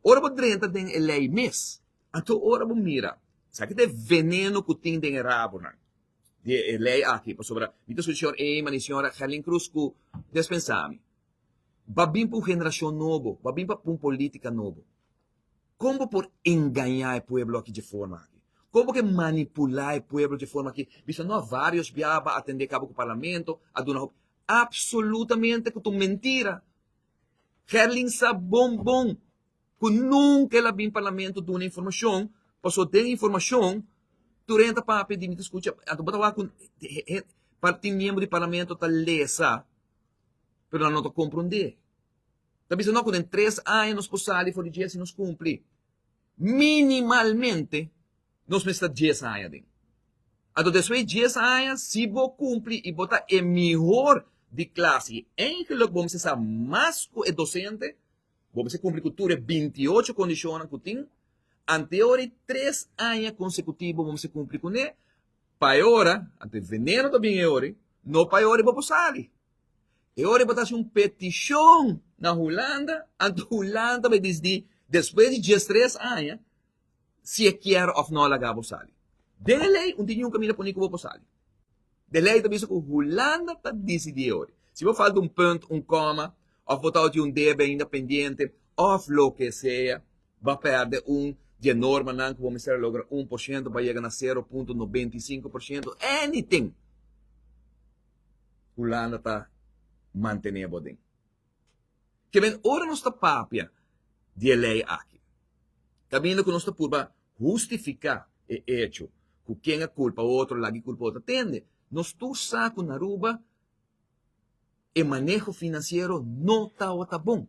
Ora bo drenta den e lei mes, anto ora bo mira, esaki ta e veneno ku tin den e rabonan di e lei aki, pasobra mi ta skucha señor Eman i señora Gerlin Cruz ku despensa mi, ba bin pa un generashon nobo, ba bin pa un politika nobo. Kon bo por engañá e pueblo aki dje forma aki? Kon bo ke manipulá e pueblo dje forma aki? Bisa no a vários biaha ba atendé kaba ku parlamento, a duna hopi. Absolutamente ku ta un mentira. Gerlin sa bon bon ku nunka el a bin parlamento duna informashon, paso den informashon tur hende ta papia di mi ta skucha, anto bo ta wak ku tin miembro di parlamento ta lesa pero nan no ta komprondé. Ta bisa no ku den tres aña nos por sali for di dje si nos kumpli. Minimalmente nos mester ta dies aña den. Anto despues di dies aña si bo kumpli i bo ta e mihor di klas i eigenlijk bo mester sa mas ku e dosente, bo mester kumpli ku tur e 28 kondishonnan ku tin, ante e ora di tres aña konsekutivo bo mester kumpli kuné, pa e ora, anto e veneno ta bin e ora, no pa e ora bo por sali. E ora bo ta hasi un petishon na Hulanda, anto Hulanda bai disdi despues di diestres aña si e kier of no laga bo sali. Den e lei un tin niun kaminda poni ku bo por sali. De lei ta bisa ku Hulanda ta disidi e ora. Si bo falta un punt, un koma, of bo ta tin un debe ainda pendiente, of loke sea, bo a perde un di e normanan ku bo mester a logra 1% pa yega na 0.95%, anything. Hulanda ta mantené bo den. Ke men ora nos ta papia di e lei aki, kaminda ku nos ta purba hustifiká e echo ku ken a kulpa otro lagi kulpa otro, tende, nos tur sa ku na Aruba e maneho finansiero no tabata bon.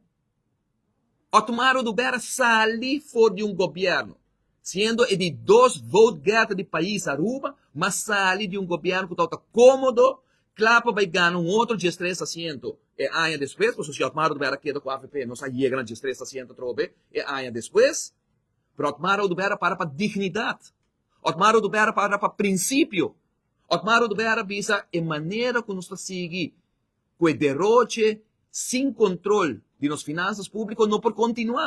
Otmar Oduber a sali for di un gobierno, siendo e di dos vote getter di pais Aruba, ma sali di un gobierno cu tabata comodo, cla pa bay gana un otro 13 asiento e aña despues, pasobra si Otmar Oduber a keda cu avp nos a yega na 13 asiento atrobe e aña despues. Pero Otmar Oduber a para pa dignidad, Otmar Oduber a para pa principio, Otmar Oduber a bisa e manera cu nos ta sigui cu e deroche sin control di nos finanzas publico no por continua.